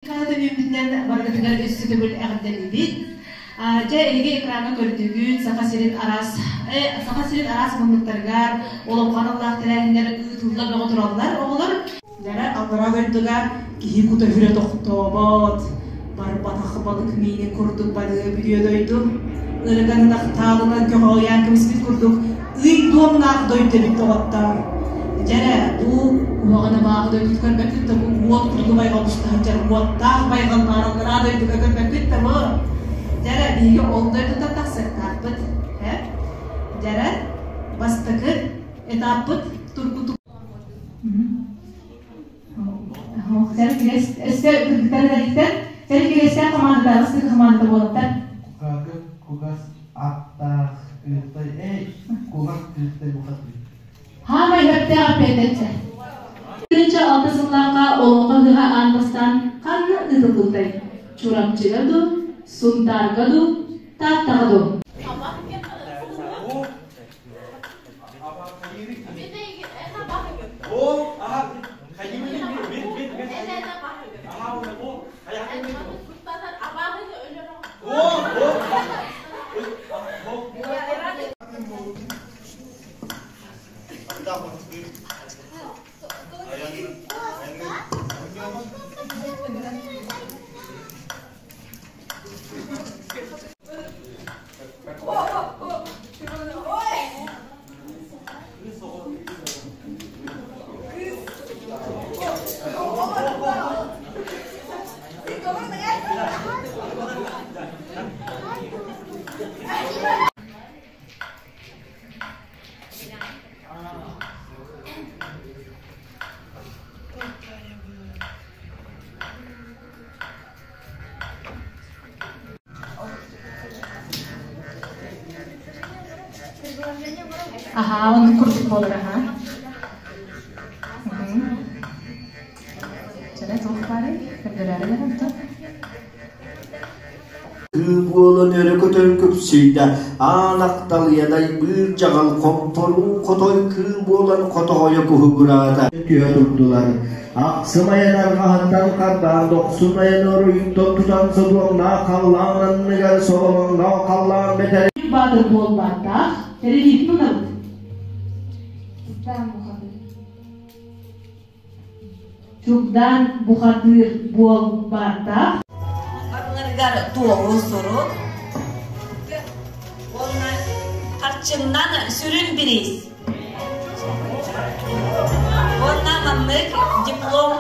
Хаһыат барытыгар өссө төгүл эҕэрдэлиибит. Дьэ, эһиги экраҥҥа көрдүгүт, Саха сирин араас Саха сирин араас муннуктарыгар олоҥхо аналлаах тэрээһиннэр ыытылла бөҕө тураллар оҕолор. Дьэ, аллараа дойдуга киһи кута сүрэ тохтообот, барбатах балык миинин курдук барыа бүтүө дойду. Ырыган ынах таалынан көҕөйөөн кэбиспит курдук ый дуомнаах дойду эбит доҕоттоор. Дьэ эрэ, бу куһаҕан абааһы дойдуту көрбөккүт да бу уот курдук байҕал устаһыдьар уоттаах байҕал баар аллараа дойдуга көрбөккүт да бу. Дьэ эрэ, биһиги ол дойдуттан тахсыахтаахпыт. Э? Дьэ эрэ, бастакы этаппыт тургутук. Өссө кыргыттар эдэрдиттэн, Сэрикилиэстээх хамаандата, бастакы хамаандата буолаттар. Кугагы кугас аттаах кыыртай, эй, кугас кыыртай бухатыы. Хаамай сөптөөх эппиэттэччэ. 2006 сыллаахха Олоҥхо ыһыаҕа аан бастаан ханна ыытыллыбытай? Чурапчыга дуу, Сунтаарга дуу, Тааттаҕа дуу? Аһаа, оннук курдук буолар аһаа. Чэ, туох баарый? Көрдөрөөрү онтон. Кыы буолан өрө көтөн күпсүйдэ, аан ахталыйа дайбыыр дьаҕал хомпоруу хотой кыыл буолан хотоҕойо куһугураата. Түһэ турдулар. Ахсым айан арҕаһыттан хардаан дохсун айан оруйуттан тутан содуомнаах халлаан анныгар соломоҥноох халлаан бэтэрэ Баатыр буолбаттаах, тэрилиитин ылабыт. Чугдаан бухатыыр буолбатах. Барыларыгар туоһу сурук уонна харчыннан сүрүн бириис. Уонна маннык диплом.